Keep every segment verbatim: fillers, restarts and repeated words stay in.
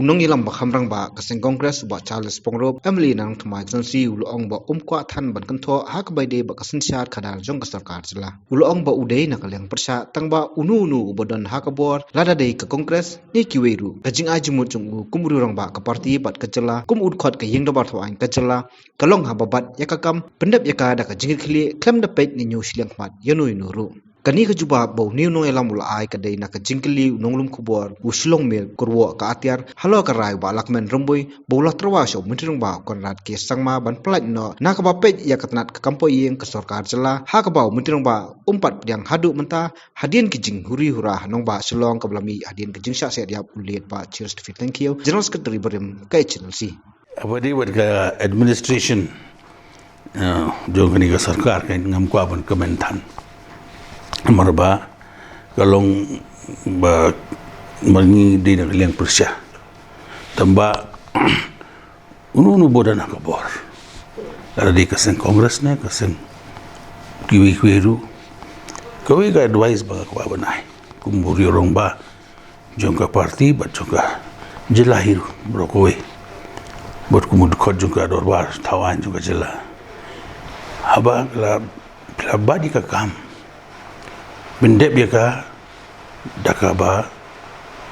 Nongïalam ba kham rangbah ka seng Congress, Bah Charles Pyngrope, M L A na Nongthymmai Constituency, u la ong ba um kwah than ban kynthoh ha kaba ïadei bad ka synshar khadar jong ka sorkar jylla. U la ong ba u dei na ka liang pyrshah, tang ba uno uno uba don ha ka bor, lada dei ka Congress ne kiwei ruh, ka jingai jingmut jong u kum u rangbah ka party bad ka jylla, kum u dkhot ka ïing dorbar thaw aiñ ka jylla, ka long haba bat ïa ka kam, pyndep ïa ka da ka jingkitkhlieh, khlem da peit ne ñiew shiliang khmat ïano ïano ruh. Kane ka jubab ba une u nongïalam u la ai ka dei na ka jingkylli u nonglum khubor u Shillong Mail, Kyrwoh ka Atiar, halor ka rai u Bah Lahkmen Rymbui, ba u la tyrwa sha u Myntri Rangbah u Conrad K Sangma ban pyllait noh na kaba peit ïa ka tnat ka kam poh ïing ka sorkar jylla, ha kaba u Myntri Rangbah um pat pdiang haduh mynta, hadien ki jinghuri hura ha nongbah Shillong kaba la mih hadien ka jingshah siat ïap u late Bah Cheers Tophet Lyngkhiew, General Secretary barim ka H N L C. Haba dei bad ka administration, eh, jong kane ka sorkar, kan ngam kwah ban comment than. Namar ba ka long ba ma ngi dei na ka liang pyrshah. Tang ba uno uno ba don ha ka bor, lada dei ka seng Congress ne ka seng kiwei kiwei ruh, kawei ka advice ba nga kwah ban ai kum u rangbah jong ka party bad jong ka jylla hi ruh baroh kawei, bad kum u dkhot jong ka dorbar thaw aiñ jong ka jylla. Haba la, la bat ïa ka kam, pyndep ïa ka da kaba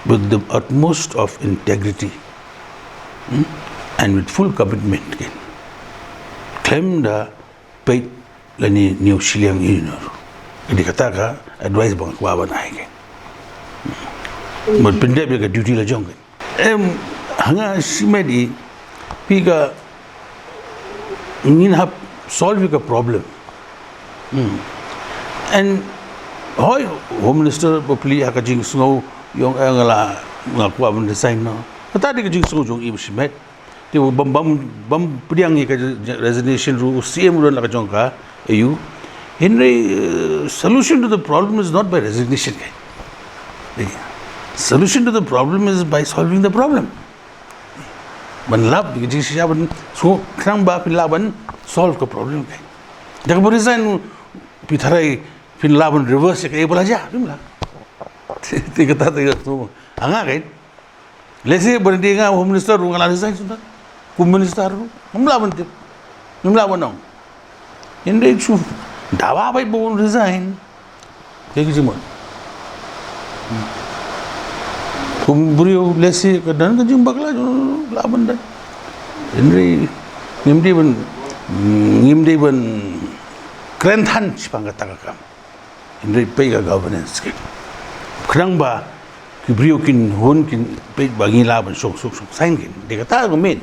with the utmost of integrity, hmm, and with full commitment, kan. Khlem da peit lane ñiew shiliang ïano ruh. Ka dei kata ka advice ba nga kwah ban ai, kan. Bad pyndep ïa ka duty la jong, kan. Em, ha nga shimet i, phi ka, ngin hap solve ïa ka problem. Hmm. And hooid, Home Minister ba plie ha ka jingsngew jong, eh, nga la, nga kwah ban resign noh. Kata dei ka jingsngew jong i ba shimet. Te bym, bym, bym pdiang ïa ka resignation ruh, u C M ruh don la ka jong ka, ïa u. Hynrei, eh, solution to the problem is not by resignation, kan. Eh, solution to the problem is by solving the problem. Ban lap ïa ka jingshisha, ban shu khnang ba phin lah ban solve ka problem, kan. Da kaba resign phi tharai phin lah ban reverse ïa kaei ba la jia, phim lah. Te kata te ka tu ha nga, kan. Lehse ban dei nga Home Minister ruh nga la resign shuh, kum minister ruh ngam lah ban tip, ngam lah ban ong. Hynrei shu dawa beit ba un resign. Kaei ka jingmut? Kum briew lehse ka don ka jingbakla, lah ban don. Hynrei ngim dei ban, ngim dei ban kren than shaphang kata ka kam. Hynrei peit ka governance, kan. Khnang ba ki briew kin hun, kin peit ba ngi lah ban shong, shong, shong saiñ, kan. Dei kata ka main.